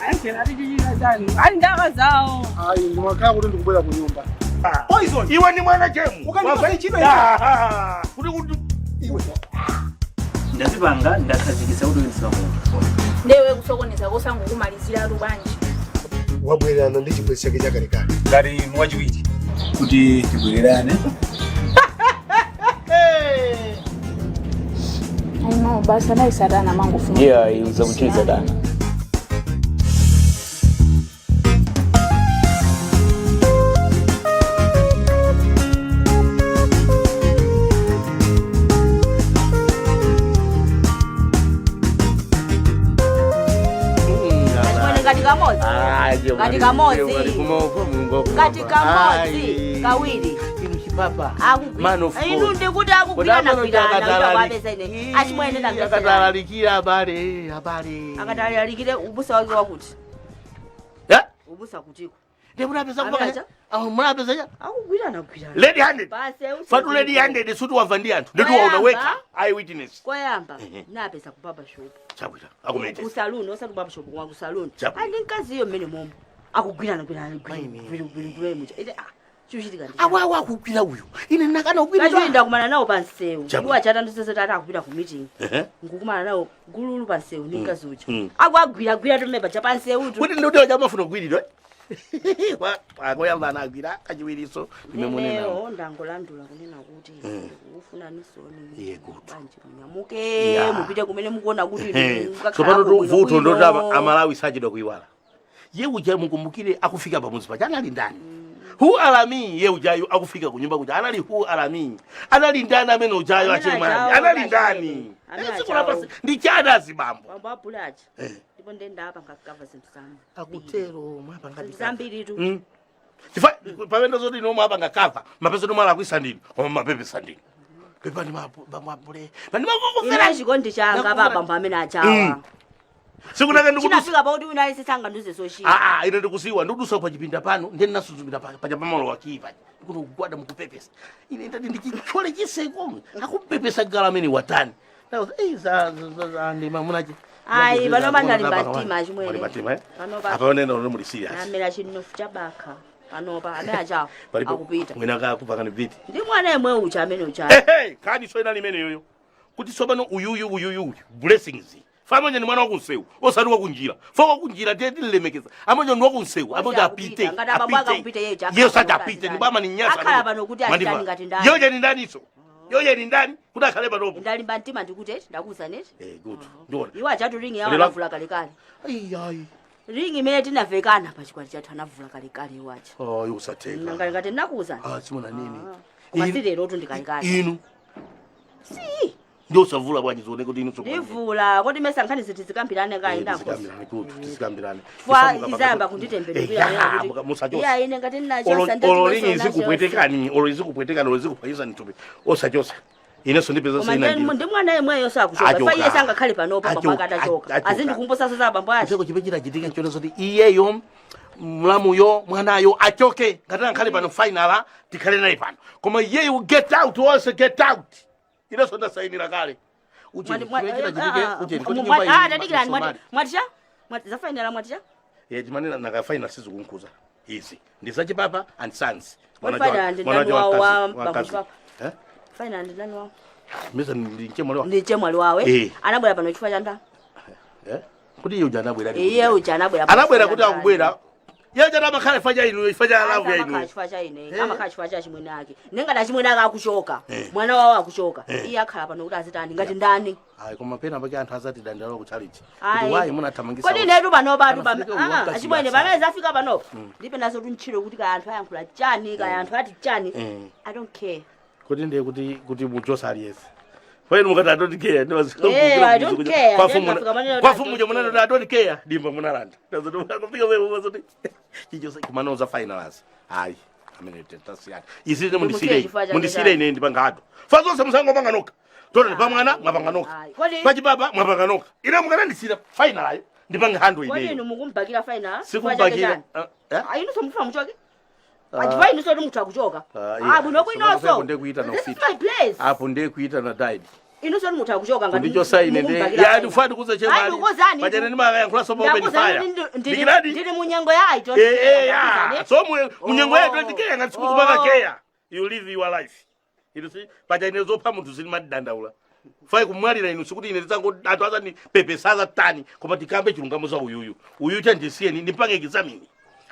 Ayankhela ati chichita chani? Ali ndi akazawo. Ayi, ndimakhala kuti ndikubwera ku nyumba. Poison. Iwe ni mwana chemu. Ukandipasa ntchito Ah, kuti Iwe. Ndazipanga, ndakhazikitsa kuti uyendetsa munthu. Ndewe kusokoneza kosangokumalizira bwanji? Wabwererana ndi chibwenzi chake chakalekale. Ngati mwachiwiri. Kuti tibwererane. I know, basi anali satana mangofuna. Yeah, uzakuchiri satana. Achimwene, ngati kamodzi. Ngati kamodzi. Ngati kamodzi, kawiri. Inu chipapa. Akugwira. Man of God. Inu ndikuti akugwirana gwirana wapeza ine. Achimwene, ndamvesera. Akatalalikira abale, abale. Akatalalikire ubusa wake wakuti. Eh? Ubusa kutiko. Ndi munapeza Amene kupaka. acha? Awo munapeza cha? Akugwirana gwirana. Red handed. Basi. Fatu red handed suti wamva ndi anthu. Nditi waona wekha. Eye witness. Koyamba napeza ku barber shop. Chabwita. Akumete. Ku salon, osati ku barber shop, kwa ku salon. Chabwino. Ali mkazi iyo mmene momwe. Akugwirana gwirana gwirana gwirana mucha. Ite ah, chuchitika ndi. Awa awa akugwira uyu. Ine nakana kugwira. Kachiwiri ndakumana nawo pansewu. Chabwino. Iwo achata ndisese tata akupita ku meeting. Ehe. Nkukumana nawo gululu pansewu ndi mkazi uja. Akuagwira Akuagwira gwira tumepa cha pansewu tu. Kuti ndikuti wajamafuna kugwiridwa. Akoyamba anagwira kachiwiriso ndimemunena. Ineyo ndangolandula kunena kuti ndikufuna nisoni. Iye good. Banje munyamuke mupite kumene mukuona kuti Tsopano vuto ndoti Amalawi sachedwa kuiwala. Ye uja mukumbukire akufika pamudzi paja anali ndani? Who are me? Ye ujayo akufika kunyumba kuja anali who are me? Anali ndani amene ujayo? Amene Achemwali ajawo, anali achimwene. ndani? Amene Eh, tsiku ajawo. lapasi ndi chani azibambo? Bambo abulacha. Ndipo ndendapa ngakukava zinthu zambiri. Akutero mwapanga Zinthu zambiri tu. Chifa pamene zoti ino mwapanga cover mapesa nomwe alakwisa ndinu, koma mapepesa ndinu. Pepani mabule. Pani makukufera. Ine chikondi changa pa bambo amene achawa. Sikunake ndikudusa. Chinafika pakuti wina aliyense sangandiuze zochita. Ah, ah, ine ndikusiwa ndikudusa pa chipinda pano, ndiye ndinasuzumira paja pamalo wakipa ndikuno kugwada mukupepesa. Ine ndati ndichithole chiseko akupepesa gala amene watani. Ndauza ei za za za ndi mamunachi. Ayi, panopa ndalimba mtima, achimwene. Mtima, eh? Panopa. Apa onena uri muli serious. Namera chinofu chabakha panopa amene achawa Palipo akupita. Mwina kakupakani viti. Ndi mwana yemwe ucha amene ucha. Ehe, kani so inali imene yoyo. Kuti tsopano uyuyu uyuyu uyu blessings. Famanya ni mwana wakunsewu, osati wakunjira. Fa wakunjira tiye tilemekeza. Amanya ni wakunsewu, amanya apite. Ngati abambo ake akupite, yeye Yeyo sati apite, ni bama ni nyasa. Akhala pano kuti achitani ngati ndani? Yoje ni ndani so? Yoje ni ndani? Kuti akhale panopo. Ndalimba mtima ndikuti eti ndakuza neti. Eh, good. Ndiona. Iwo achatu ringi yawo Lero- anavula kalekale. Ai ai. Ringi imene tinavekana pachikwati chathu anavula kalekale iwo acha. Oh, yusateka. Ngati ngati ndakuza. Ah, simona nini? Koma si lero tu, ndikalekale. Inu. Si. Ndio usavula bwanji zone kuti inu sokwa. Ndivula kodi mesa nkhani ziti zikambirane kayi ndakosa. Tizikambirane good, tizikambirane. Fwa izayamba kunditembedukira kuti Musachosa. iya ine ngati ndinachosa. Olo lingi izikupwetekani, olo izikupwetekani, olo izikuphwanyisa mthupi, osachosa. Inenso ndipeza Koma sina ndilo. ndi mwana yemweyo sakuchoka. Achoka. Fa iye sangakhale panopa bambo Achoka, ake atachoka. achoka. Azindikumbusaso za abambo ake. Chiko chipe chinachitika nchone zoti iyeyo mlamuyo mwanayo achoke. Ngati ankhale pano final tikhale naye pano, koma iyeyo get out, onse get out. Inenso ndasayinira kale. Ucheni, chimene chinachitike, ucheni, kuti nyumba iyi Tadikirani. Somali. Mwaticha zafainala mwaticha. Eh, timanena naka final sizikunkuza izi ndi zachipapa and sons. What Mwana final ndi mwana ndani wawo wakazi, wa bambo wakazi. Chipapa? Eh? Final ndi ndani wawo? Mesa ndi mchemwali wa Ndi chemwali wawe. Eh. Anabwera pano chifukwa cha ndani? Eh? Kuti iye uja anabwera ndi Iye uja anabwera pano anabwera chifukwa kuti cha ndani? akubwera iye uja amakhala ifa cha inu, ifa cha love ya Amakhala inu. chifukwa cha ine, amakhala chifukwa cha chimwene ake. Nengati achimwene ake akuchoka, mwana wawo akuchoka, iye akhala pano kuti azitani ngati ndani? Ayi, koma pena pake anthu azati dandalo ku challenge Ayi. kuti wayi munathamangisa. Kodi inetu panopa tu Panafika uyu wakazi achimwene basa. pamene zafika panopa ndipe nazo tuntchito kuti kaya anthu ayankhula chani, kaya anthu ati chani, I don't care. Kuti ndiye kuti muchosa aliyense pamene mukati I don't care. Eh, I don't care. Then ndafika maneno kuti I Kwafumu don't jo munanoti care. I don't care, dimba munalanda. Kufika pamene chichose kumanoza finals ayi amene tasiyana izi Ndimusiye mundisire chifukwa chake mundisire chani. ine ndipangado fa zonse musangopanga nokha totally. Pamwana mwapanga nokha. Ayi. Kodi Pachipapa mwapanga nokha. Ine mukanandisira final ayo ndipanga handle kodi ineyo. inu mukumbakira final chifukwa chake Sikumbakira. chani? Eh? Inu somufuna muchoke achifukwa inu soti muthu akuchoka. Ah, yeah. Ah, bwino bwinonso. Apo ndekuita na This is ufiti. my place. Apo ndekuita na died. Inunso mutha kuchoka ngati Kundichosa ine ndi mukumbakira ya faina. ndifuna ndikuze Ayi, chemali. ndikuwuzani. Pachene ndimakayankhula so pa open Ndakuwuzani fire. ndili ndili munyengo ya I don't Eh, care, eh, ya. ndakuwuzani. So munyengo Oh. ya don't care ngati sikukupaka Oh. care. You live your life. You see, pacha ine zopha munthu zili madidandaula. Fai kumwalira inu sikuti ine ndizango anthu azani pepesaza tani koma tikambe chilungamo za uyuyu. Uyu chandisiyeni ndipange examine.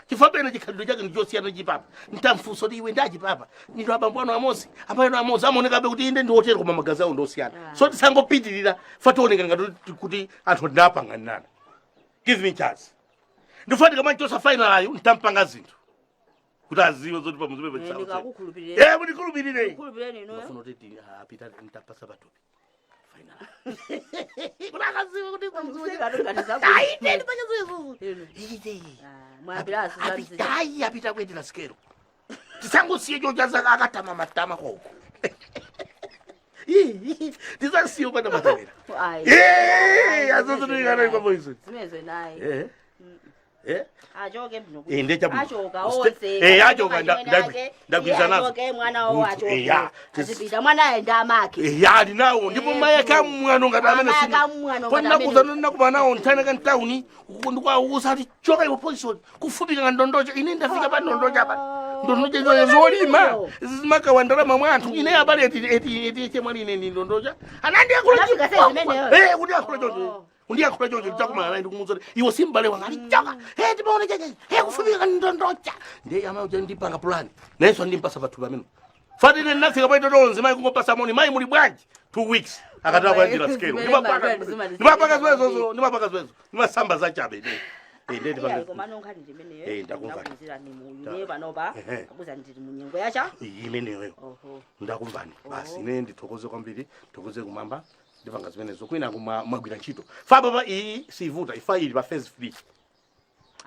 Chifukwa pena chikhalidwe chake ndichosiyana chipapa. Ntamfunso kuti iwe ndachipapa. Ndino abambo anu amosi, amayi anu amosi amaonekabe kuti inde ndi otero koma magazi awo ndosiyana. So tisangopitirira fationeka ngati kuti anthu ndapang'anana. Give me chance. Ndifuna ndikamanchosa final ayo ntampanga zinthu. Kuti aziwe zoti pamuzipe Eh, pachisawo. ndikakukhulupirira. Eh, mundikhulupirire. Khulupireni inuyo. Ndafuna kuti apita ntapasa patupi. Final. Kuti akaziwe kuti pamuzipe. Ngati ngati zaku- Aite ndipange Inu. Ite. Ah, mwayambiraso zanu zija. Ayi apita kuendera sikelo. Tisangosiye chochaza akatama matama koko. Tisasiye upanda matamira. Ayi. Eh, azozotikana kwa poison. Zimenezo nayi. Eh. Eh. Achoke bwino. Eh, ndiye chabwino. Achoka onse. Eh, achoka, Achimwene ake, ndagwiza iye nazo. achoke mwana wawo Good, achoke. eh, ya. Azipita mwanaye ndi amake. Eh, ali nawo ndipo Eh, mayi akamwano ngati amene Amayi akamwano Kodi ngati amene- nakuza nakumana nawo nthana ka mtawuni ndikuwauza kuti choka iwe poison kufupika nga ndondocha ine ndafika pa ndondocha pa ndondocha izo zolima zimakawa ndalama mwa anthu ine abale eti eti eti chemwali ine ndi ndondocha anandiyankhula Anafika saizi imeneyo. eh kundiyankhula choncho kundiyankhula choncho nditakumana naye ndikumuwuza kuti iwe si m'bale wanga ali choka eh timaona chacha eh kufupika nga ndondocha ndiye amayi uja ndipanga pulani nayenso ndimpasa pathupi amene fatine ndinafika paito tonse mayi kungopasa moni mayi muli bwanji 2 weeks akataka kuyandira sikelo. Ndimapaka zimenezozo, ndimapaka zimenezo, ndimasamba zachabe ine. Eh, ndiye Iyayi, ndipanga koma nonkhani ndimeneyo. Eh, ndakumva. Ndakuwuzirani muyu ne panopa. Ehe. Ndakuwuza ndili munyengo yacha. Imeneyoyo. Oho. Ndakumvani basi. Ine ndithokoze kwambiri, thokoze kumwamba. Ndipanga zimenezo kwina kumagwira ntchito fa papa iyi sivuta ifa ili pa phase 3.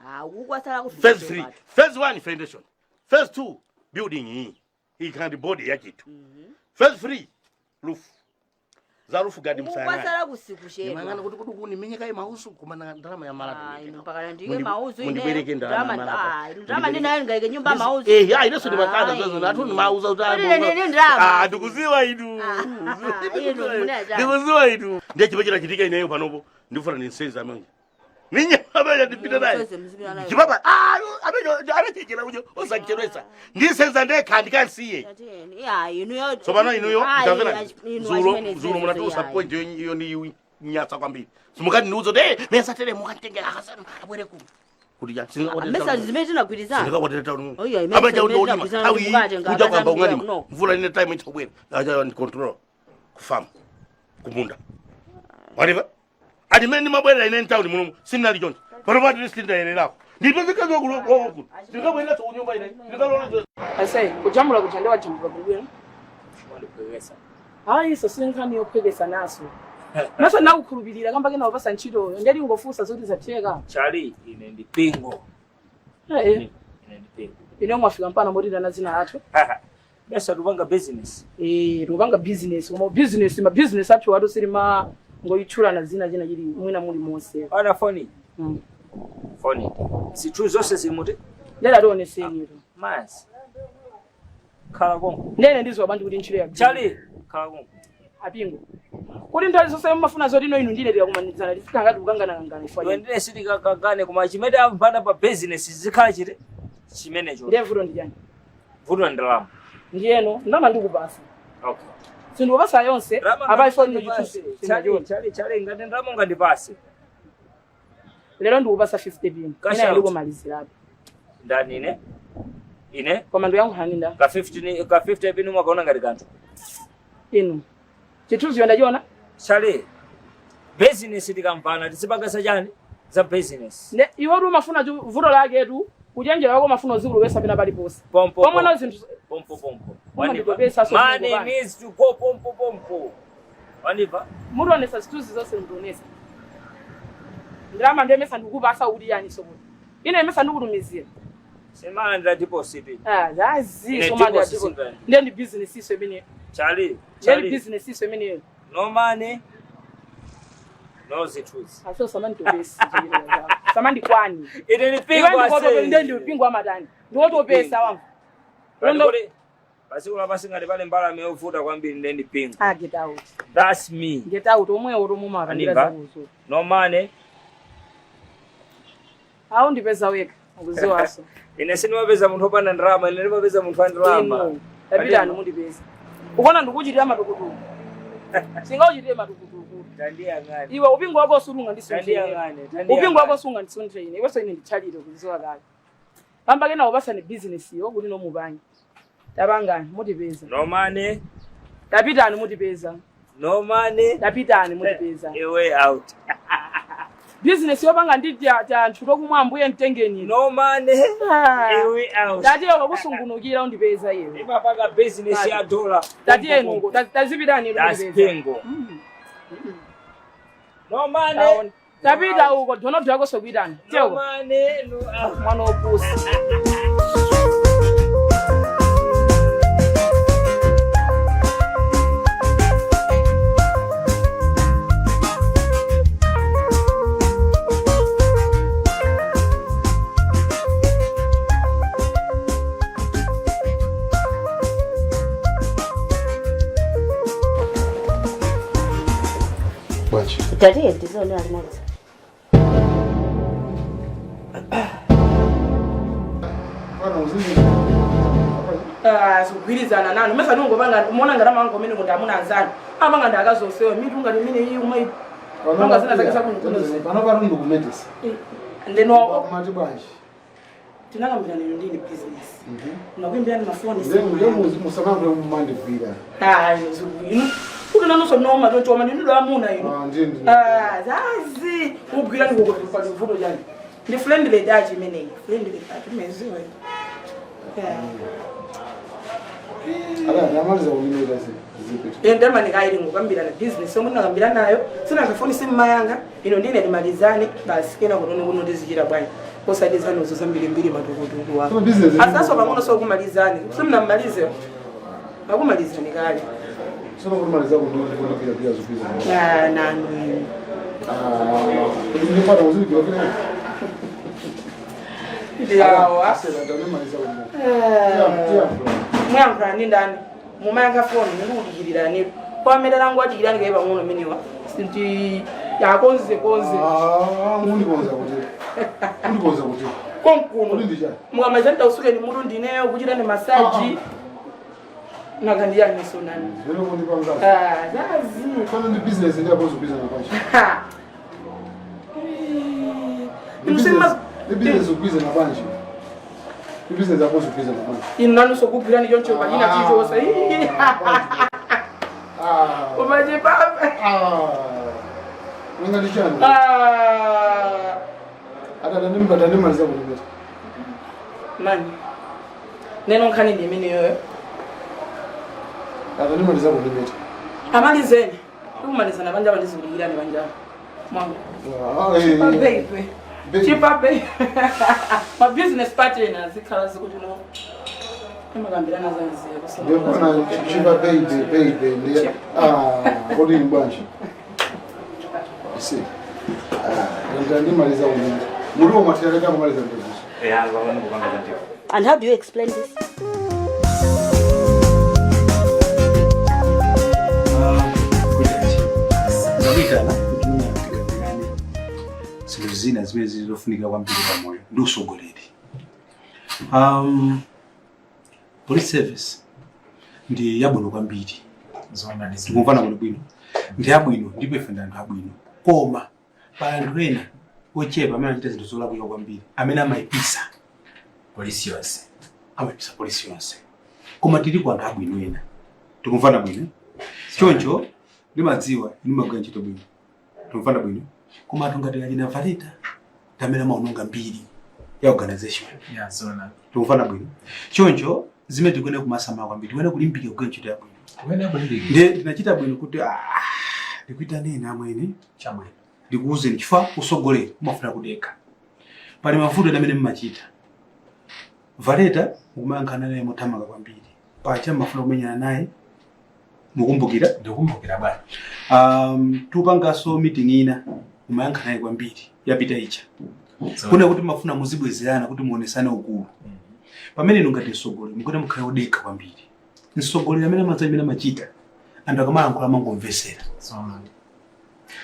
Ah, ukwasala kuti Phase 3, phase 1 foundation, phase 2 building iyi ikhala body yachithu, phase 3 roof, za roof gadi msayang'ana. Ukwasala kusikuchedwa. Nimang'ana kuti kuti kunimenyeka mausu koma na ndalama ya malata. Ah, inu mpaka ndike mauzu ine. Mundibwereke ndalama ya malata. Ah, inu ndalama ndinayo ngaike nyumba mauzu. Eh, ya ineso ndimakana zazo atu ndimauza kuti Kodi ine ndi ndalama. Ah, ndikuziwa inu. Ah, inu munaja. Ndikuziwa inu. Ndiye chipo chinachitika ineyo panopo ndifuna ndinsenza amene. Ninye amene ndipita naye. Mseze mzipita naye. Chipapa ah amene anachechera ujo osachedwesa. Ndisenza ndekha ndikansiye. Tatiyeni. Iya, inuyo. Tsopano inuyo Ayi, ndamvera inu zulo achimwene zulo zimenezo munatiusa iyayi. point iyo ni nyatsa kwambiri. Simukati ndiuzo de mesa tere mukatengera akasanu abwere kuno. Kuti ya Mesa zimene tinagwirizana. Sindikakwatira tauni. Oh, iya, imene Abaja zimene ndolima. tinagwirizana Awi kuti mukate kuja kwamba ngakazambira ungalima. kuno. Mvula ine time itabwera. Aja ndi control. Kufama. Kumunda. Waliva? Ati mene ndimabwerera ine mtawuni muno sindinali choncho. Pano pati sindayenerako. Ndipeze kazi wakuno wakuno. Ndikabwerera kunyumba ine. Ndikalola. Ase kujambula kuja ndewajambula bwino. Wandiphwekesa. Hayi, iso sinkhani yophwekesa naso. Naso nakukhulupirira kamba kena wapasa ntchitoyo ndeti ngofunsa zoti zatheka. Chali, ine ndi Pingo. Eh, Ine ndi Pingo. Ine mwafika mpano motitana dzina lathu. Besa tupanga business. Eh, tikupanga business koma business ma business athu atu sili ma ngoyitchulana zina china chili mwina muli monse. Ana foni. Foni. Zithu zonse zimuti Ndeti ationeseni tu. Masi. Khala konko. Ndene ndiziwa bantu kuti ntchito ya Chali, khala konko. Apingo kuti nthawi zonse mumafuna zoti ino inu ndine tikakumanizana tizikhala ngati kukanganakangana ifwa. Iwe sitikakangane koma chimene amvana pa business zikhala chite chimenecho. Ndiye vuto ndi chani? Vuto ndalama. Ndiyeno ndama ndikupasa. Okay. Sindikupasa yonse. Ndalama Apa ifoni ngandipase. chithunzi. Chali, chali, chali, ngati ndalama ungandipase. Lero ndikupasa 50 pin. Cash Ina out. ndikumalizirapo. Ndani ine? Ine? Koma ndiyankhulani nda. Ka 15 ka 50 pin umakaona ngati kanthu. Inu chithunziyo ndachiona. Chali. Business tikamvana tizipangasa chani? Za business. Ne iwe tu umafuna tu vuto laketu kuchenjera kwako umafuna uzikulowesa pena paliponse. Pompo. Pomwe na zinthu Pompo pompo. Umanditopesa so Money pompo. needs to go pompo pompo. Wandiva? Mutionesa zithunzi zonse ndionesa. Ndalama ndiye mesa ndikupasa kuti yani sokuti ine mesa ndikutumizira. Simalandira deposit. Ah, zazi. Ine Somanda deposit ndipo ndani. ndiye ndi business iso imeneyo. Chali. Ndiye ndi Chali. business iso imeneyo. No money. No zithunzi. Aso samanditopesa samandikwani. Ine Iwe ndipingwa ndikotope ndiye ndi mpingo wa matani ndiwotopesa wamva. Kodi Pasiku lapasi ngati pali mbalame yovuta kwambiri ndiye ndi pingo. Ah, get out. That's me. Get out omwewo tomumapangira Andimva? zakuzo. No money. Awo ndipeza weka ukuziwaso. Ine sindimapeza munthu wopanda ndalama, ine ndimapeza munthu wa ndalama. Ino, tapitani mundipeza. Ukona ndikuchitira matukutuku. Singauchitire matukutuku. Tandiyang'ane. Iwe upingo wako usulunga ndisunthire. Tandiyang'ane. Tandiyang'ane. Upingo wako usunga ndisunthire ine. Iwenso ine nditchalire kuziwa kale. Pamba kena upasani business yo kuti nomupange. Tapangani mutipeza. No money. Tapitani mutipeza. No money. Tapitani mutipeza. A way out. Business yopanga ndi anthu tokumwa ambuye mtengeni. No money. A way out. Tatiye ukakusungunukira undipeza iwe. Imapanga business ya dola. Tatiye nungo. Tazipitani That's mutipeza. pingo. No money. Taona. Tapita uko dono yako sokuitani. No Teko. money. No out. Mwana wopusa. Bwanji. Tatiye ndizionera limodzi. Bwana uzini. Ah, zikugwirizana nanu mesa ndingopanga muona ngati amango amene kuti amuna anzanu amanga ndi akazosewa mitu ngati imene iyi umayi panga zina zake zakunozi Pano pano ndikumetesa. ndeno Kumati bwanji. tinakambirana ino ndine business nakuimbirani mafoni Nde musamamve mumandigwira. ino kuti nanonso noma chonchoma ndinido amuna ino Ah, ndiye ndiye. Ah, zazi kugwirani kukovuto chani ndi friendly dachi imeneyi friendly dachi umeziwa Ala ndamaliza kulimeta zipi. ndamanika ngokambirana business omwe ndinakambirana nayo sinangafoni simmayanga ino ndine timalizane basi kena kutoni kuno ndizichita bwanji osati zanozo zambirimbiri matukutuku wako Koma business asaso pang'ono sokumalizane simunamalize akumalizani kale Sono kumaliza kundikwira pia zupiza. Ah, nanu inu Ah, ndipata uzini kwa kile. ndiyawa Sasa ndamaliza kulimeta. Tiya. muyankhulani ndi ndani mumayankha foni ndikudikirirani kwamene langu adikirani kaye pang'ono menewa sinti yakonzekonze Ah, mundikonza kuti. Mundikonza kuti. konkuno Kuti ndichani? mukamaliza nditausukeni mutu ndineyo kuchitani masaji nakandiyaniso nani Zvino kundipanga. Ah, zazi Kwana ndi business ndi apo zupiza na bwanji. Ha. Ndi business. Ndi business zupiza na bwanji. Ndi business apo zupiza na bwanji. Inu nanunso kugwirani choncho pachina chichosa Ah. umachipapa Ah. Unga ndichani? Ah. Ata ndandimaliza kulimeta. mani neno nkhani ndi imeneyoyo Ata ndimaliza kulimeta. amalizeni tikumalizana panjapa ndizikulikirani panjapa mwangu Ah, eh. Baby. Baby. Chipa baby. Ma business partners zikhala zikuti no. Imakambirana zanziye Ndikona chipa baby baby ndi ah kodi ni bwanji. Isi. Ah, ndandimaliza kulimeta. Muri umathera kumaliza ndizo. Yeah, pamene kupanga zandiwo. And how do you explain this? Ndakuyitana kuti tikambirane zinthu zina zimene zili zofunika kwambiri pamoyo ndi usogoleri. Police service ndi yabwino kwambiri tikumvana bwino bwino ndi yabwino ndipo ife ndi anthu abwino koma pa anthu ena ochepa amene amachita zinthu zolakwika kwambiri amene amayipisa Polisi yonse. amayipisa polisi yonse koma tili ku anthu abwino ena tikumvana bwino choncho ndimadziwa ndimagwira ntchito bwino tikumvana bwino koma anthu ngati achina Valeta ndi amene amaononga mbiri ya organization Yeah, zona. tikumvana bwino choncho zimene tikuyenera kumasamala kwambiri tikuyenera kulimbika kugwira ntchito yabwino Kumene kulimbikira. ndiye ndinachita bwino kuti ndikuitaneni amwene Chabwino. ndikuwuzeni chifukwa usogoleri umafuna kudekha pali mavuto ena amene mmachita Valeta mukumayankhana naye mothamanga kwambiri pacha mmafuna kumenyana naye mukumbukira Ndikumbukira bwana. Tupanganso meeting ina mumayankha naye kwambiri yapita icha kuna kuti mafuna muzibwezerana kuti muonesane ukulu pamene inu ngati mtsogoleri mukuti mukhale odekha kwambiri. Mtsogoleri amene amadziwa chimene amachita, anthu akamalankhula amangomvesera. Zoona.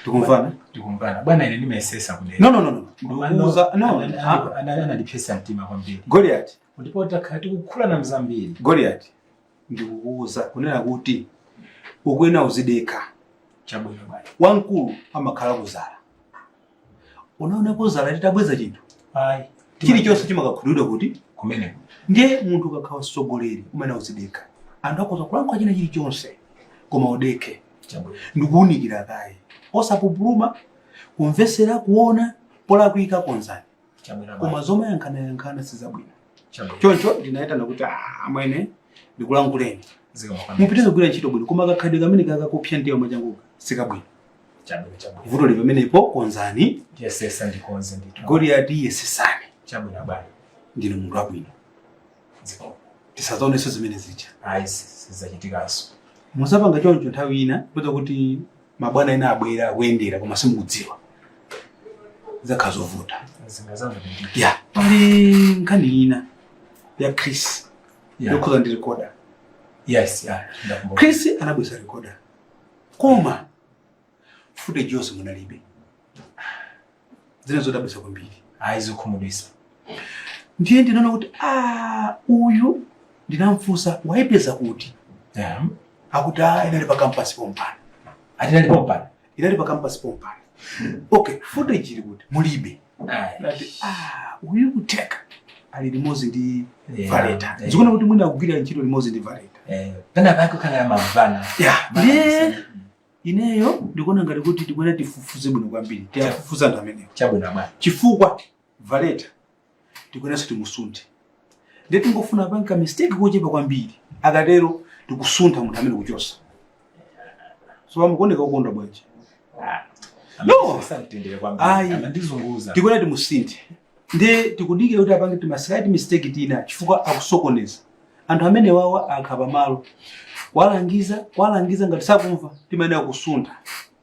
Tikumvana? Tikumvana. Bwana, ine ndimayesesa kudera. No, no, no, no. Ndikukuuza no. Anandipyesa mtima kwambiri. Goliath. Ndipo takhala tikukhulana mzambiri. Goliath, ndikukuuza kunena kuti ukuyenera uzidekha. Chabwino bwana. Wamkulu amakhala kuzala. Unaona kuzala titabweza chinthu. Ayi. Chilichonse chimakakhulidwa kuti Kumeneko. Ndiye munthu ukakhala mtsogoleri umayenera uzidekha. Anthu akhoza kulankhula china chilichonse koma udekhe. Chabwino. Ndikuwunikira kaye. Osapupuluma, kumvesera, kuona polakwika konzani. Chabwino Koma bwana. zomayankhanayankhana sizabwino. Chabwino. Choncho ndinayitana kuti amwene ndikulankhuleni. Zikomo kwambiri. Mupitirize kugwira ntchito bwino koma kakhalidwe kamene kakakupsa mtima mwachanguka sikabwino. Chabwino, chabwino. Vuto lili pamenepo, konzani. Ndiyesesa ndikonze ndithu. Goliath, yesesani. Chabwino bwana. Ndinu munthu wabwino. Zikomo. Tisazaonenso zimene zija. Ayi, sizachitikanso. Musapanga choncho nthawi ina kupeza kuti mabwana ena abwera akuyendera koma simukudziwa. Zakhala zovuta. Zingazamve ndithu. Ya, pali nkhani ina ya Chris Yeah. yokhuza ndi recorder. Yes, yeah, ndakumbuka. Chris anabweza recorder. Koma footage yonse munalibe. Zina zodabwitsa kwambiri. Ayi, zikhumudwitsa. Ndiye ndinaona kuti uyu ndinamfunsa waipeza kuti. Yeah. Akuti inali pa campus pompano. Ati inali pompano? Inali pa campus pompano. Okay, footage ili kuti mulibe. Ayi. Ndati uyu kuteka ali limodzi ndi Yeah. Valeta. Yeah. Zikuona kuti mwina akugwira ntchito limodzi ndi Valeta. Pena pake kukhala mavana. Yeah. Mavana. Ndiye ineyo ndikuona ngati kuti tikuona tifufuze bwino kwambiri. Tiyafufuza anthu amenewo. Chabwino bwana. Chifukwa Valeta tikuonanso timusunthe. Ndiye tingofuna panka mistake kochepa kwambiri. Akatero tikusuntha munthu amene kuchosa. So amukuoneka kukonda bwanji. No. Santendere kwambiri. Ayi. Amandizunguza. Tikuona timusinthe. Ndiye tikudikira kuti apange tima slight mistake tina chifukwa akusokoneza. Anthu amene wawa akhala pamalo. Walangiza ngati sakumva timayenera kusuntha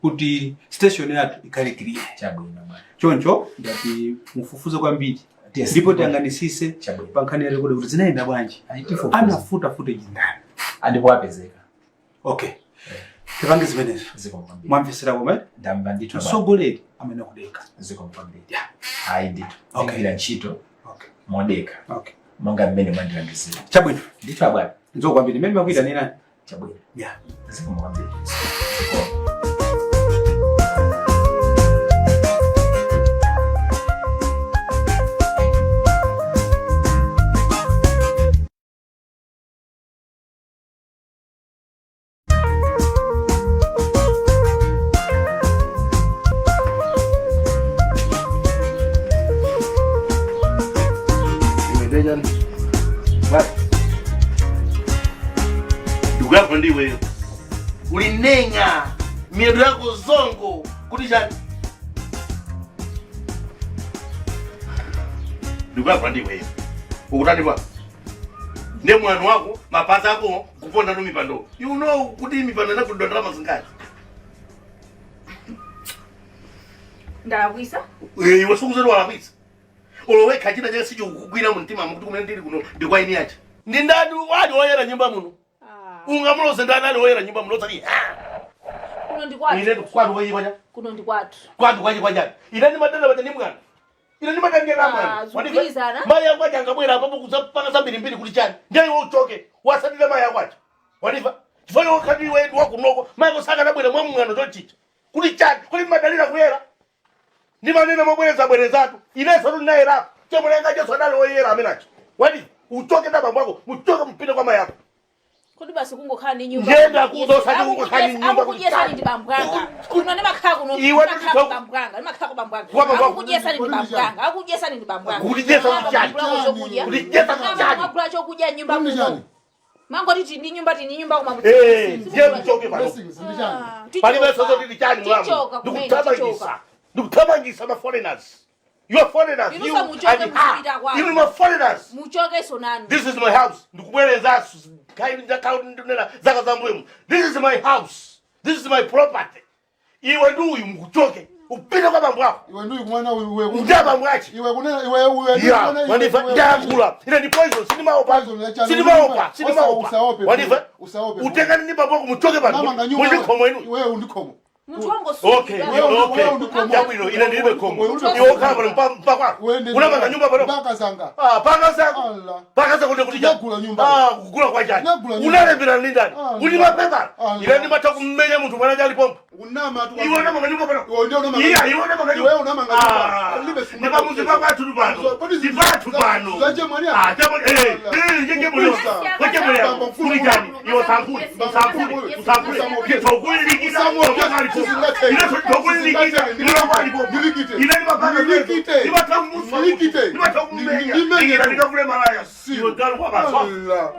kuti station yathu ikhale clear. Chabwino bwana. Choncho ndati mufufuze kwambiri. Yes. Ndipo tiyang'anisise Chabwino. pa nkhani ya record kuti zinayenda bwanji. Ayi, tifufuze. Anafuta footage ndani. Ndipo apezeka. Okay. Tipange zimenezo. Zikomo kwambiri. Mwamvesera koma? Ndamva ndithu bwana. Mtsogoleri amene akudekha. Zikomo kwambiri. Yeah. Ayi ndithu. Okay. Ndigwira ntchito Okay. modekha. Okay. Monga mmene mwandilangizira. Chabwino. Ndithu abwana. Nzo kwambiri. Mmene makuita ni nani? Chabwino. Yeah. Zikomo kwambiri. Zikomo. Ndugu yako ndiwe ulinenya miyendo yako zongo kuti chani. Ndugu yako ndiwe ukutani pa ndiye mwana wako mapazi ako kuponda no mipando. You know kuti mipando inakudwa ndalama zingati? Ndalakwisa? Iwe sukuzeni walakwisa. Olowekha china chake sichikugwira mu mtima mukuti kumene ndili kuno ndi kwa ine acha. Ndi ndani wali woyera nyumba muno? Ungamuloze ndani ali woyera nyumba muno osati, Kuno ndi kwathu. Ine kwathu kwachi kwacha? Kuno ndi kwathu. Kwathu kwachi kwacha. Ine ndimadana pacha ndi mwana. Ine ndimadana mwana. Zikugwirizana? Mayi ako aja angabwera apapo kudzapanga zambirimbiri kuti chani. Ndiye iwe uchoke. Wasatire mayi ako aja. Waniva? Chifukwa iwe ukhati iwe ndi wakunoko. Mayi ako sakanabwera mwa mwano chochicha. Kuti chani? Kuti ndimadalira kuyera. Ndimanena mobwereza bwerezatu. Inenso ndinayerapo. Chemwenenga Jesu adali woyera amenacho. Waniva? Uchoke na bambo ako, muchoke mpite kwa mayi ako. Kodi basi kungokhala ndi nyumba. Ngenda kuzo osati kungokhala ndi nyumba kuti Akukudyesani chani. ndi bambo anga. Kuno ndimakhala kuno. Iwe ndimakhala ndithu- ku bambo anga. Ndimakhala ku bambo anga. Kwa bambo ako. Akukudyesani ndi bambo anga. Akukudyesani ndi bambo anga. Kukudyesa kuti chani? Mwagula chokudya. Kukudyesa kuti chani? Mwagula chokudya nyumba Kuti kuno. chani? Mangoti tindi nyumba tindi nyumba koma Ndiye mchoke pano. Blessings, ndi chani? Palibe sozo tili chani mlamu. Tichoka kumene, Ndikuthamangisa. tichoka. Ndikuthamangisa ma foreigners. You are foreigners. Inu You samuchoke and her. muzipita kwanu. You are foreigners. Muchoke sonanu. This is my house. Ndikubwerezanso ndakhala zaka zambuyo. This is my house. This is my property. Iwe ndi uyu mukuchoke. Upite kwa bambo ako. Iwe ndi kumwana iwe. Ndi bambo achi. Iwe kunena iwe iwe. Ya, wandiva ndayankhula. Ine ndi poison, sindimaopa. Sindimaopa, sindimaopa. Wandiva? Usaope. Utengani ndi bambo ako muchoke pano. Unamanga nyumba. Mundikhomo inu. Iwe undikhomo. Munthu wangosungidwa. Okay, okay. Yabwino, ine ndilibe khomo. Iwe ukhala pano mpaka. Unamanga nyumba pano. Mpaka zanga. Ah, paka zako. Allah. Paka zako ndikuti chani? Ndinagula nyumba. Ah, kugula kwa chani? Ndinagula nyumba. Unalembera ndi ndani? Allah. Uli mapepa. Allah. Ine ndimatha kummenya munthu mwana chali pompo. Unama tu. Iwe unamanga nyumba pano. Iwe ndio unamanga. Iya, iwe unamanga nyumba. Iwe unamanga nyumba. Ah, Libe ndi pamuzi pakwathu pano. Ndi pathu pano. Zaje mwani. Ah, chamo eh, eh, yenge mulio. Kwache mulio. Kuli chani? Iwe sankhule, sankhule, sankhule. Nditokulilikira. Ine tokulilikira. Ine kwalipo. Ine ndimapanga. Ndimatha kumuswa. Ndimatha kumenya. Ine ndikavule malaya. Iwe galu kwa baswa. Allah.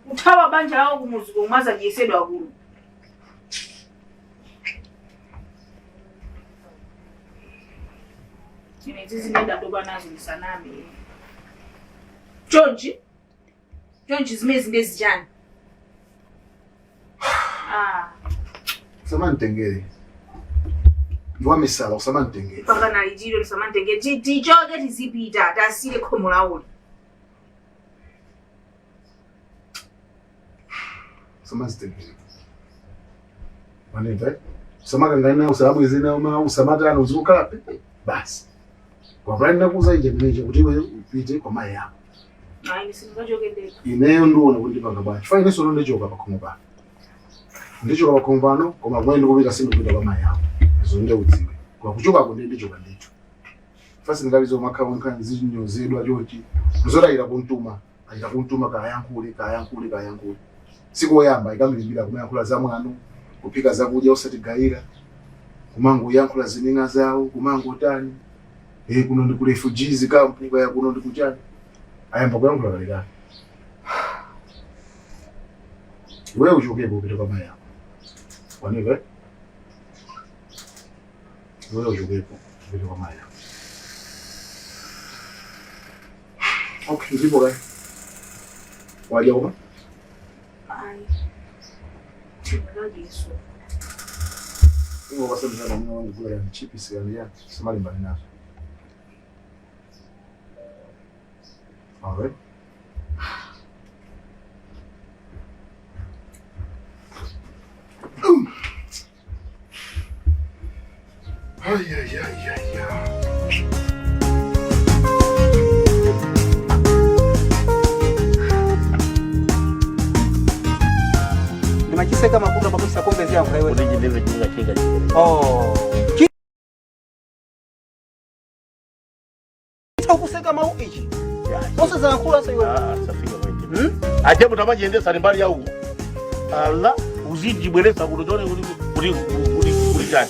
Kuthawa banja lawo kumuzi komwe azajiyesedwa kuno. Ine izi zimene nazo ndisaname. Chonchi? Chonchi zimene zindezi chani? Ah, Usamantengere. Ndiwamisala usamantengere. mpaka nalichiro ndisamantenge tichoke tizipita tasire khomo lawoli. Usamazitengere. Wanimva? Usamakangana nawo usamabweze nawo mawu usamatana uzikukhala pepe basi. Kwa pulani nakuuza ije mneje kuti iwe upite kwa mayi ako. Ayi sindingachoke ndekha. Ineyo ndiona kuti ndipanga bwanji. Chifukwa inenso ndichoka pakhomo pano. Ndichoka pakhomo pano koma kumene ndikupita sindikupita kwa mayi ako. Izo ndiye udziwe. Kwa kuchokako ndiye ndichoka ndithu. Fasi ndingabizo makhawo nkhani zinyozedwa chonchi. Mzotayira kuntuma. Ayira kuntuma kayankhule kayankhule kayankhule. Siku oyamba ikamilimbira kumayankhula za mwano, kuphika zakudya osatigayira, kumangoyankhula zining'a zawo, kumangotani. Eh kuno ndi ku refugees camp kaya kuno ndi kuchani. Ayamba kuyankhula kalekale. Wewe uchokepo upite kwa mayi ako. Wanimva? Wewe uchokepo upite kwa mayi ako. Okay, ndipo kaya. Waja koma? Ayi. Sindingajeso. Ingo kwasemzana mwana wangu kula yani chipisi yani yani samalimbani nazo. Alright. Ay, ay, ay, ay, ay. Ndimachiseka makulu makusa kumvezi yangu iwe. Kuti chindeve chinga chinga. Oh. Chita kuseka mau ichi. Osazayankhula sa iwe. Ah, safika kwa ite. Ajabu tamajendesa ni mbali ya uko. Ala, uzijibweresa kuno chone kuti kuti kuti kuti chani.